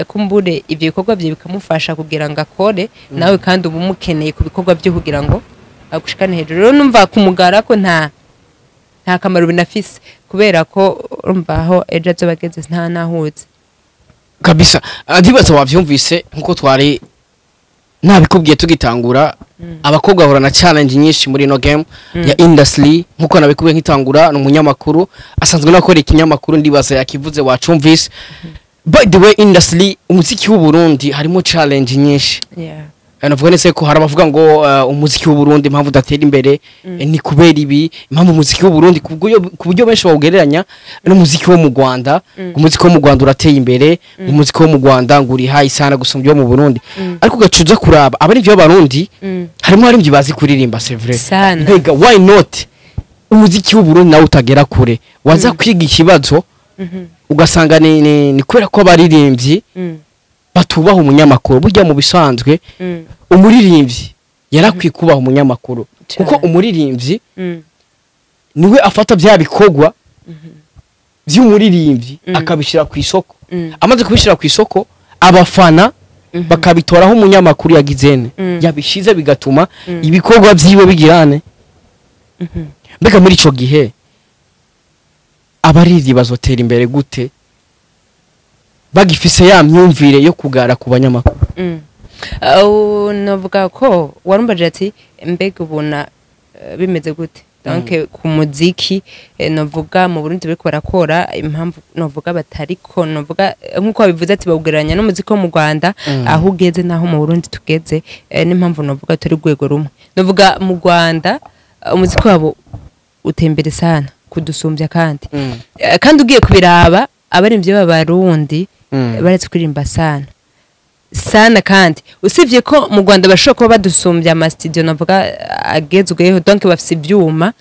kumbure ivyo bikorwa bye bikamufasha kugira ngo akore nawe, kandi uba umukeneye ku bikorwa byo kugira ngo agushikane hejuru. Rero numva kumugara ko nta kamaro binafise, kubera ko urumva aho ejo azoba ageze nta nahuze. Kabisa. Ndibaza wavyumvise nkuko twari nabikubwiye tugitangura, abakobwa bahura na challenge nyinshi muri ino game ya industry. Nkuko nabikubwiye nkitangura, ni umunyamakuru asanzwe nakora ikinyamakuru, ndibaza yakivuze, wacumvise. By the way, industry umuziki w'u Burundi harimo challenge nyinshi. Navuga nese ko hari abavuga ngo umuziki w'u Burundi impamvu udatera imbere ni kubera ibi, impamvu umuziki w'u Burundi ku buryo benshi bawugereranya n'umuziki wo mu Rwanda, umuziki wo mu Rwanda urateye imbere, umuziki wo mu Rwanda ngo uri high sana gusumbya uwo mu Burundi. Ariko ugacuza kuraba abarivyo b'Abarundi, harimo abarivyi bazi kuririmba, c'est vrai. Sana. Mbega why not umuziki w'u Burundi nawe utagera kure? Waza kwiga ikibazo, ugasanga ni kubera ko abaririmbyi batubaha umunyamakuru. Burya mu bisanzwe umuririmbyi yarakwiye kubaha umunyamakuru, kuko umuririmbyi niwe afata bya bikorwa by'umuririmbyi akabishyira ku isoko. Amaze kubishyira ku isoko, abafana bakabitoraho umunyamakuru yagizene yabishize, bigatuma ibikorwa byiwe bigirane. Mbega muri ico gihe abaririmbyi bazotera imbere gute bagifise ya myumvire yo kugara ku banyamakuru? Novuga ko warumbaje ati mbega ubona bimeze gute donc ku muziki, novuga mu Burundi bariko barakora, impamvu novuga batariko, novuga nkuko babivuze ati bawugereranya n'umuziki wo mu Rwanda, aho ugeze naho mu Burundi tugeze, n'impamvu novuga turi rwego rumwe. Novuga mu Rwanda umuziki wabo utembere sana kudusumbya, kandi kandi ugiye kubiraba abaririmbyi b'Abarundi baretse kuririmba sana sana. Kandi usibye ko mu Rwanda bashobora kuba badusumbya ama studio navuga agezweho, donc bafise ivyuma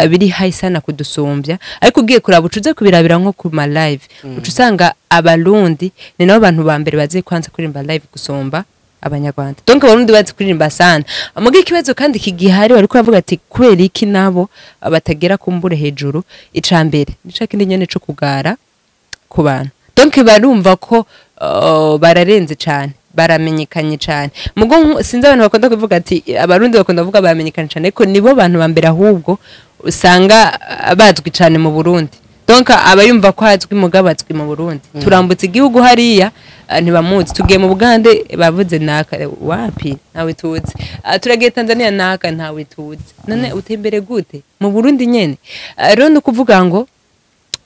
biri high sana kudusumbya, ariko ugiye kuraba, ucuze kubirabira nko ku ma live, uca usanga Abarundi ni nabo bantu ba mbere bazi kwanza kuririmba live gusumba Abanyarwanda. Donc Abarundi bazi kuririmba sana. Muga ikibazo kandi kigihari, bariko bavuga ati kubera iki nabo batagera kumbure hejuru? Ica mbere nico kindi nyene co kugara ku bantu. Donc barumva ko bararenze cane, baramenyekanye cane. Mugo sinzi, abantu bakunda kuvuga ati Abarundi bakunda kuvuga baramenyekanye cane, ariko nibo bantu ba mbere ahubwo usanga bazwi cane mu Burundi. Donc aba yumva ko azwi, mugabo azwi mu Burundi. Turambutse igihugu hariya ntibamuzi. Tugiye mu Bugande, bavuze naka, wapi, ntawe tuzi. Turagiye Tanzania, naka, ntawe tuzi. None utembere gute mu Burundi nyene? Rero ni ukuvuga ngo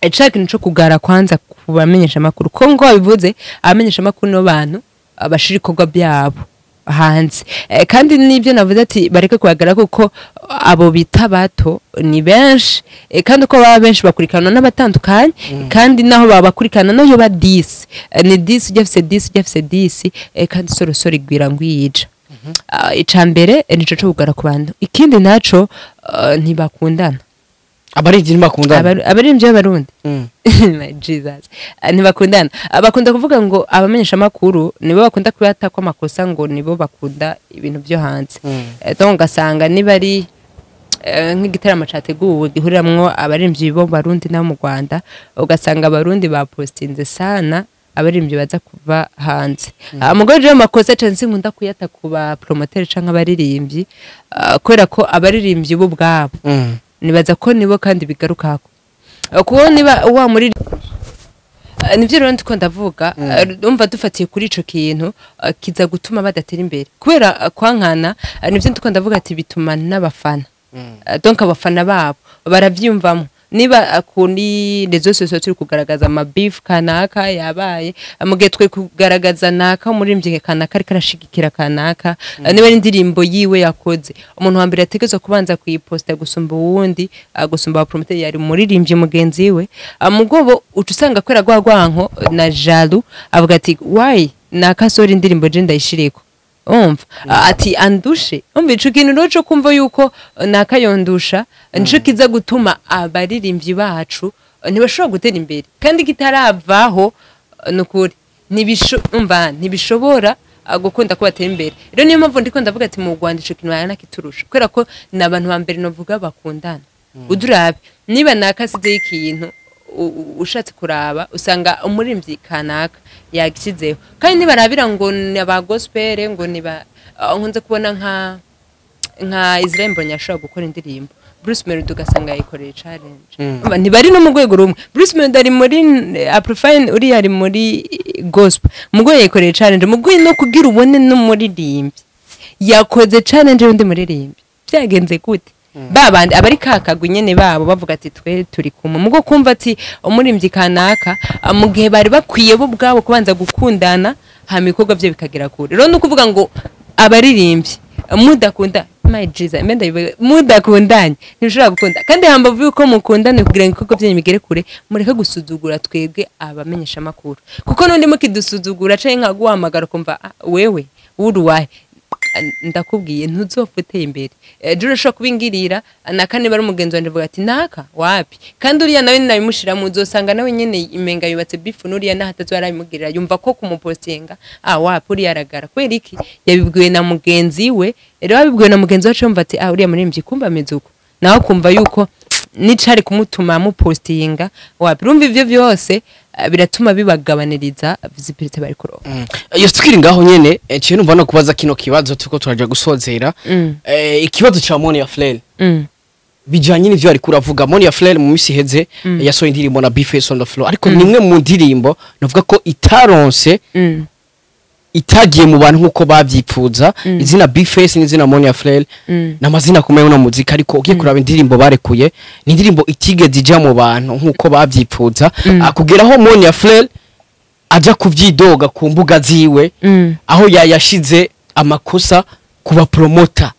ca kintu co kugara kwanza ku bamenyesha amakuru, ko ngo babivuze, abamenyesha amakuru no bantu bashira ibikorwa byabo hanze. Kandi n'ibyo navuze ati bareke kuhagara, kuko abo bita bato ni benshi, kandi uko baba benshi bakurikirana n'abatandukanye, kandi naho babakurikirana no yoba 10, ni 10, ujya afise 10, ujya afise 10, kandi sorosoro igwira ngwija. Ica mbere nico co kugara ku bantu. Ikindi naco, ntibakundana. Abaririmbyi ntibakundana? Abaririmbyi b'Abarundi, my Jesus. Ntibakundana. Bakunda kuvuga ngo abamenyesha amakuru nibo bakunda kubata ko amakosa, ngo nibo bakunda ibintu byo hanze. Donc ugasanga niba ari nk'igitaramo categuwe gihuriramwo abaririmbyi bo Barundi n'abo mu Rwanda, ugasanga Abarundi bapostinze sana abaririmbyi baza kuva hanze. Mugabo rero makosa cane sinkunda kuyata ku ba promoteur canke abaririmbyi, kubera ko abaririmbyi bo ubwabo nibaza ko nibo kandi bigarukako. Kuko niba wa muri nivyo rero ndiko ndavuga, umva dufatiye kuri ico kintu, kiza gutuma badatera imbere kubera kwankana. Nivyo ndiko ndavuga ati bituma n'abafana, donc abafana babo baravyumvamo. Niba kuri réseaux sociaux turi kugaragaza ama beef kanaka yabaye, mu gihe twe kugaragaza naka umuririmbyi kanaka ariko arashigikira kanaka, niba ari indirimbo yiwe yakoze, umuntu wa mbere yategerezwa kubanza kuyiposta gusumba uwundi, gusumba aba promoteur, yari umuririmbyi mugenzi we. Mugobo uca usanga kwera gwa gwanko na jaloux, avuga ati why naka sora indirimbo je ndayishireko. Umva ati andushe, umva ico kintu rero co kumva yuko nakayondusha nico kiza gutuma abaririmbyi bacu ntibashobora gutera imbere, kandi kitaravaho nukuri umva ntibishobora gukunda ko batera imbere. Rero niyo mpamvu ndiko ndavuga ati mu Rwanda ico kintu baranakiturusha, kubera ko ni abantu ba mbere novuga bakundana. Udurabe niba nakasizeho ikintu, ushatse kuraba usanga umuririmbyi kanaka yagishyizeho, kandi nibarabira ngo ni aba gospel, ngo ni ba nkunze kubona nka Israel Mbonyi ashobora gukora indirimbo, Bruce Melody ugasanga yayikoreye challenge. Umva, ntibari no mu rwego rumwe. Bruce Melody ari muri Aprofine, uriya ari muri gospel, mugo yayikoreye challenge. Mugo no kugira ubone n'umuririmbyi yakoze challenge y'undi muririmbyi, byagenze gute? Babandi abari kakagwi nyene babo bavuga ati twe turi kumwe, mugo kumva ati umuririmbyi kanaka, mu gihe bari bakwiye bo ubwabo kubanza gukundana, hama ibikorwa bye bikagera kure. Rero ni ukuvuga ngo abaririmbyi mudakunda, my Jesus, mbe ndabivuga, mudakundanye ntibishobora gukunda. Kandi hambavu yuko mukundane, kugira ngo ibikorwa byanyu bigere kure, mureke gusuzugura twebwe abamenyesha amakuru, kuko n'undi mukidusuzugura canke nkaguhamagara ukumva: "Ah, wewe uri uwahe?" Ndakubwiye ntuzopfa uteye imbere. Ejo urashobora kubingirira naka, niba ari umugenzi wanje, avuga ati naka wapi, kandi uriya nawe nabimushiramo, uzosanga nawe nyene imenga yubatse beef n'uriya, naho atazo arabimugirira, yumva ko kumupostinga, ah, wapi, uriya aragara. Kubera iki? Yabibwiwe na mugenzi we. Rero abibwiwe na mugenzi wacu, yumva ati ah, uriya muririmbyi kumva ameze uko, nawe akumva yuko n'icari kumutuma amupostinga wapi. Urumva ivyo vyose biratuma bibagabaniriza visibility bari kuronka. Iyo tukiri ngaho nyene, ciye numva no kubaza kino kibazo tuko turaja gusozera. Ikibazo ca Monia Fleur bijanye n'ivyo ariko uravuga. Monia Fleur mu misi iheze yasohoye indirimbo na Bface on the floor, ariko nimwe mu ndirimbo navuga ko itaronse, itagiye mu bantu nkuko bavyipfuza. Izina Bface n'izina Monia Fleur n'amazina akomeye no muzika, ariko ugiye kuraba indirimbo barekuye, ni indirimbo itigeze ija mu bantu nkuko bavyipfuza. Kugeraho Monia Fleur aja kuvyidoga ku mbuga ziwe, aho yayashize amakosa ku bapromota.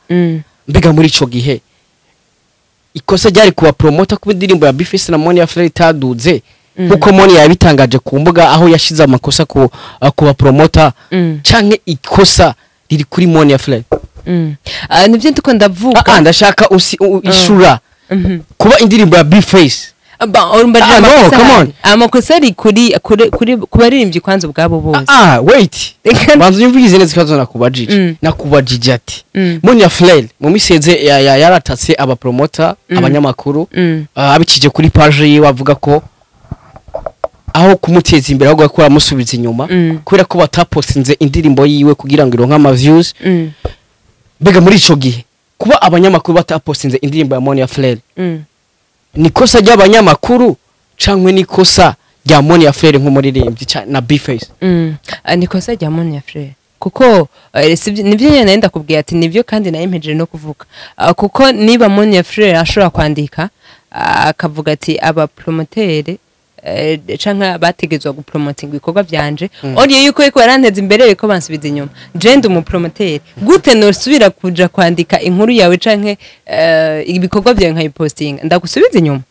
Mbega muri ico gihe ikosa ryari kuba promoter kuba indirimbo ya Bface na Monia Fleur itaduze, nkuko Monia yabitangaje ku mbuga aho yashize amakosa ku ba promoter, canke ikosa riri kuri Monia Fleur? Ah, nivyo ndiko ndavuga. Ah, ndashaka ishura kuba indirimbo ya Bface Ba, urumva Ah, no, amakosa come on. ahari. Amakosa ari kuri ku baririmbyi kwanza ubwabo bose. Ah, wait. Banza unyumvirize neza ikibazo nakubajije. Nakubajije ati Monia Fleur mu miseze yaratatse aba promoter, abanyamakuru, abicije kuri page yiwe, avuga ko aho kumuteza imbere ahubwo ko aramusubiza inyuma, kubera ko batapostinze indirimbo yiwe kugira ngo ironke ama views. Mbega muri ico gihe kuba abanyamakuru batapostinze indirimbo ya Monia Fleur, ni kosa ry'abanyamakuru cankwe ni kosa rya Monia Fleur nk'umuririmbyi na Bface? Ah, ni kosa rya Monia Fleur, kuko nivyo nyene nari ndakubwiye ati nivyo, kandi nayo mpejeje no kuvuga. Kuko niba Monia Fleur ashobora kwandika, akavuga ati aba promoteur canke bategezwa gupromotinga ibikorwa vyanje, oriye yuko yuko baranteza imbere ko bansubiza inyuma, je ndi umupromoteur, gute nosubira kuja kwandika inkuru yawe canke ibikorwa vyawe nkayipostinga ndagusubiza inyuma,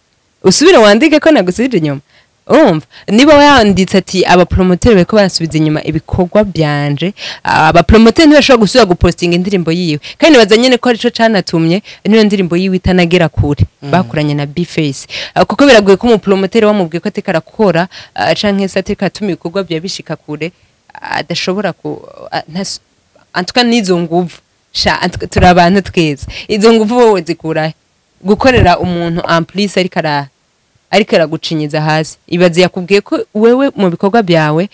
usubire wandike ko nagusubije inyuma? Urumva niba wanditse ati abapromoteur bariko barasubiza inyuma ibikorwa byanje, abapromoteur ntibashobora gusubira gupostinga indirimbo yiwe. Kandi nibaza nyene ko arico canatumye niyo ndirimbo yiwe itanagera kure bakoranye na Bface. Kuko biragoye ko umupromoteur wamubwiye ko ateka arakora, canke se ateka atuma ibikorwa byawe bishika kure, adashobora ku en tout cas n'izo nguvu sha, en tout cas turi abantu twese, izo nguvu wowe zikurahe gukorera umuntu en plus ariko aragucinyiza hasi? Ibaze yakubwiye ko wewe mu bikorwa byawe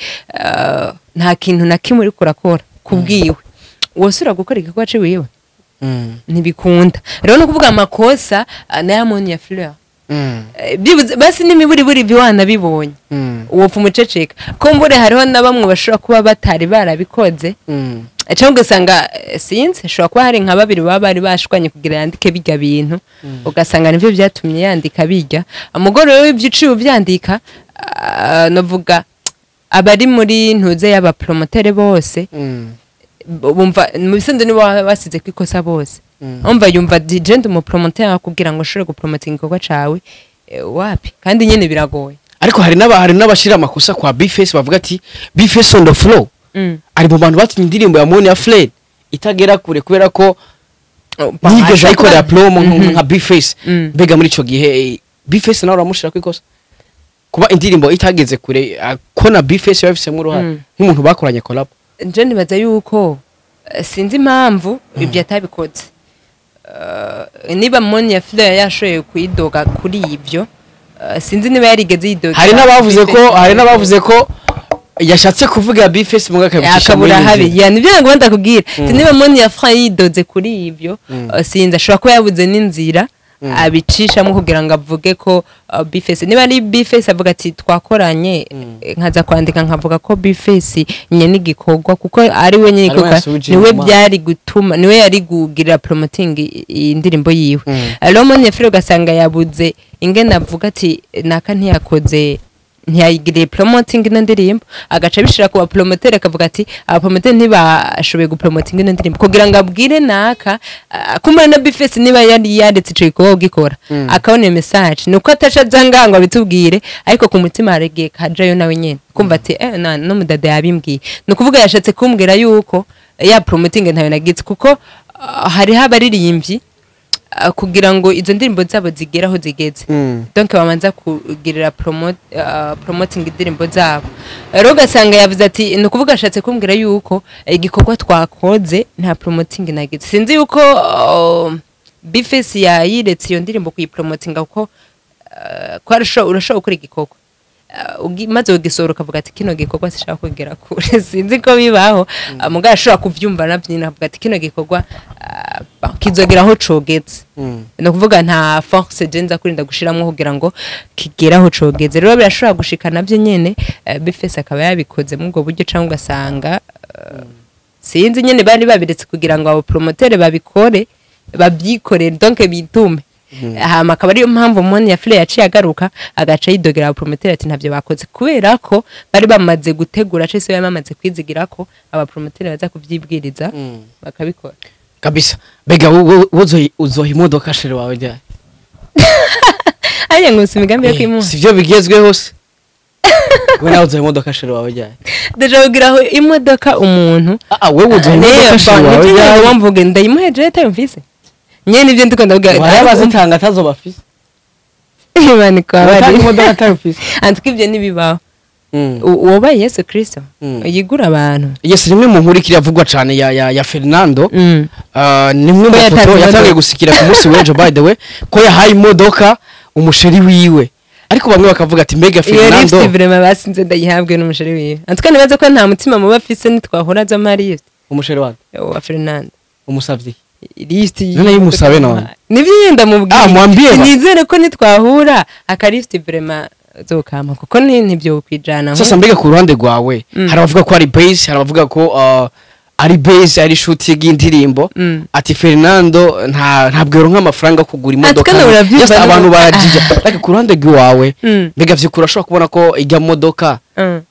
nta kintu na kimwe uriko urakora kubwiwe, wosubira gukora igikorwa ciwiwe? Ntibikunda. Rero ni ukuvuga amakosa na Monia Fleur. Byibuze basi n'imiburiburi ibyo wanabibonye, wopfa umuceceka ko mbure hariho na bamwe bashobora kuba batari barabikoze, cyangwa ugasanga sinzi, hashobora kuba hari nka babiri baba bari bashwanye kugira yandike bijya bintu, ugasanga nivyo byatumye yandika bijya. Umugore w'ibyo uciye ubyandika, navuga abari muri ntuze y'abapromotere bose bumva mu bisanzwe nibo baba basize ku ikosa bose. Umva, yumva DJ ndi umupromoteur akubwira ngo ushobore gupromotinga igikorwa cawe, wapi, kandi nyene biragoye. Ariko hari n'abashira amakosa kwa Bface, bavuga ati Bface on the floor ari mu bantu batumye indirimbo ya Monia Fleur itagera kure kubera ko ntigeze ayikorera promo nka B-Face. Mbega muri ico gihe B-Face nawe uramushira kwikosa kuba indirimbo itageze kure, ko na B-Face yabifisemo uruhare nk'umuntu bakoranye collab? Nje nibaza yuko sinzi impamvu ibyo atabikoze. Niba Monia Fleur yashoboye kuyidoga kuri ibyo, sinzi niba yarigeze yidoga. Hari n'abavuze ko yashatse kuvuga B-Face muga akabicisha muri akabura habi nzira. Ya, nibyo ngo ndakubwira. Niba Monia Fleur yidoze kuri ibyo, sinzi, ashobora kuba yabuze n'inzira abicishamo kugira ngo avuge ko B-Face, niba ari B-Face, avuga ati twakoranye, nkaza kwandika nkavuga ko B-Face nyene igikorwa, kuko ari we nyene Ari we igikorwa, yasubije niwe inyuma. byari gutuma, niwe yari kugira promoting iyi ndirimbo yiwe. Rero Monia Fleur ugasanga yabuze ingene avuga ati naka ntiyakoze, ntiyayigiriye promoting ino ndirimbo, agaca abishira ku bapromoteur, akavuga ati abapromoteur ntibashoboye gupromoting ino ndirimbo, kugira ngo abwire naka. Kumara na B-Face niba yari yanditse ico gikorwa gikora, akabona iyo message, nuko ataca aja ngaha ngo abitubwire, ariko ku mutima haragiye kajayo nawe nyene kumva ati na no mudada yabimbwiye, ni ukuvuga yashatse kumbwira yuko ya promoting ntayo nagize, kuko hariho abaririmbyi, kugira ngo izo ndirimbo zabo zigere aho zigeze, donc bamanza kugirira promoting indirimbo zabo. Rero ugasanga yavuze ati ni ukuvuga ashatse kumbwira yuko igikorwa twakoze nta promoting nagize. Sinzi yuko B-Face yayiretse iyo ndirimbo kuyipromotinga, kuko ko urashobora gukora igikorwa, maze ugisohora ukavuga ati kino gikorwa sishaka kugera kure. Sinzi ko bibaho. Mugabo ashobora kuvyumva navyo nyine avuga ati kino gikorwa kizogera aho cogeze, ni ukuvuga nta force je nza kurinda gushiramwo kugira ngo kigere aho cogeze. Rero birashobora gushika navyo nyene, B-Face akaba yabikoze muri ubwo buryo, cyangwa ugasanga sinzi nyene bari babiretse kugira ngo abo promoteur babikore, babyikorere, donc bitume. Hama akaba ariyo mpamvu Monia Fleur yaciye agaruka agaca yidogera abo promoteur ati ntavyo bakoze, kubera ko bari bamaze gutegura cese bari bamaze kwizigira ko aba promoteur baza kuvyibwiriza bakabikora. Kabisa. Mbega wowe uzoha imodoka chéri wawe ryari? Aya ngo si imigambi yo kwimuha. Sivyo bigezweho se? We nawe uzoha imodoka chéri wawe ryari? Déjà kugira aho imodoka umuntu Ah, wewe uzoha imodoka chéri wawe ryari? Mvuge ndayimuheje atayumvise nyene, nivyo ndiko ndavuga. Wari abazitanga atazo bafise. Imana Batanga ikaba imodoka atayufise. Antuko ivyo ntibibaho. Wobaye Yesu Kristo yigura abantu. Yes, rimwe mu nkuru ikiri avugwa cyane ya Fernando, ni imwe Ko mu yatanze foto imodoka. yatangiye gusikira ku munsi w'ejo, by the way, ko yahaye imodoka umuchéri wiwe, ariko bamwe bakavuga ati mbega Iyo Fernando lift vraiment basinze ndayihabwe n'umuchéri wiwe. Antuko nibaza ko nta mutima muba afise, nitwahura z'amari lift. Umuchéri wawe? Wa Fernando. Umusavye? Lift. None yimusabe none. Nivyo yenda mubwira. Ah, mwambie ba. Nizere ko nitwahura akalift vraiment zokama, kuko ni ntibyo kwijana. Sasa mbega ku ruhande rwawe, hari abavuga ko ari base, hari abavuga ko ari base, ari shooting y'indirimbo, ati Fernando ntabwo yoronka amafaranga yo kugura imodoka. Ati urabyumva. Just abantu barajija, ariko ku ruhande rwawe, mbega vyukuri urashobora kubona ko ijya modoka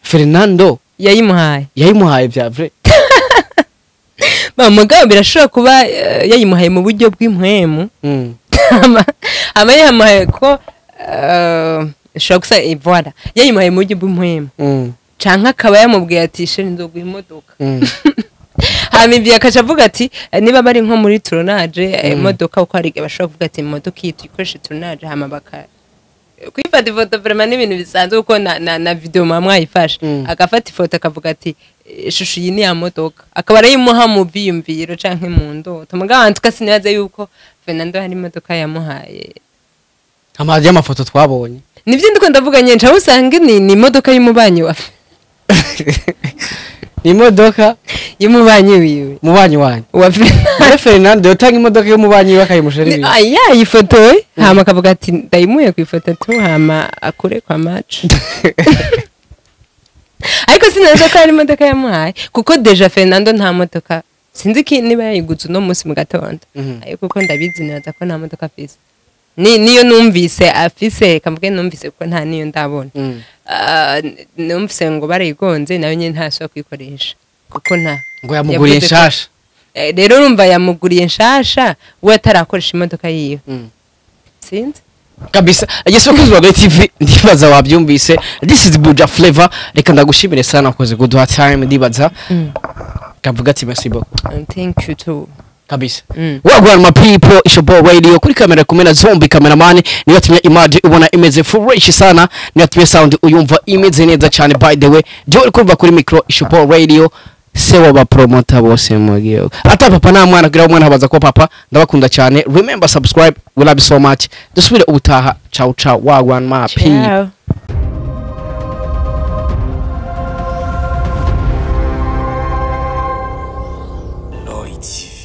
Fernando yayimuhaye? Yayimuhaye vya vrai? Ba mugabo birashobora kuba yayimuhaye mu buryo bw'impwemu. Aba yamuhaye ko ushobora gusa, voilà, yayimuhaye mu buryo bw'impwemu, canke akaba yamubwiye ati chéri, nzoguha imodoka. Hama ivyo akaca avuga ati niba bari nko muri tournage, imodoka uko hari igihe bashobora kuvuga ati imodoka iyi tuyikoreshe tournage, hama baka kwifata ifoto, vraiment n'ibintu bisanzwe, kuko na video muba mwayifashe. Agafata ifoto akavuga ati ishusho iyi ni ya modoka, akaba arayimuha mu vyiyumviro canke mu ndoto. Mugabo en tout cas sinibaza yuko Fernando hari imodoka yamuhaye. Amazi y'amafoto twabonye. Nivyo ndiko ndavuga nyene, nca usanga ni imodoka y'umubanyi wa Ni imodoka y'umubanyi wiwe. Mubanyi wanyu? Wa Fernando. Mbere Fernando yotanga imodoka y'umubanyi wiwe akayimushera ibintu? Yayifotoye hama akavuga ati ndayimuye ku ifoto tu, hama akure kwa maco. Ariko sinaza ko hari imodoka yamuhaye, kuko déjà Fernando nta modoka, sinzi ki niba yayiguze uno munsi mu gatondo. Ariko kuko ndabizi neza ko nta modoka afise, ni niyo numvise afise, kamvuge numvise kuko nta niyo ndabona. Ah, numvise ngo barayigonze, nayo nyine ntashobora kuyikoresha kuko nta Ngo yamuguriye yavuze ko- nshasha. Rero urumva yamuguriye nshasha, we atarakoresha imodoka yiwe. Sinzi. Kabisa. Yes, bakunzi ba TV, ndibaza wabyumvise. This is Buja Flavor. Reka ndagushimire sana wakoze kuduha time. Ndibaza Kavuga ati merci beaucoup. And thank you too. Kabisa. Wagwan my people, it's your boy Radio kuri kamera kumwe na Zombie cameraman, niyo yatumye image ubona imeze fresh sana, niyo yatumye sound uyumva imeze neza cyane. By the way, je uri kumva kuri micro, it's your boy Radio, se wa promoter bose mu gihugu, ata papa nta mwana kugira umwana habaza ko papa. Ndabakunda cyane. Remember subscribe, we love you so much. Dusubire ubutaha. Ciao ciao, wagwan my people. Ciao. Lloyd TV.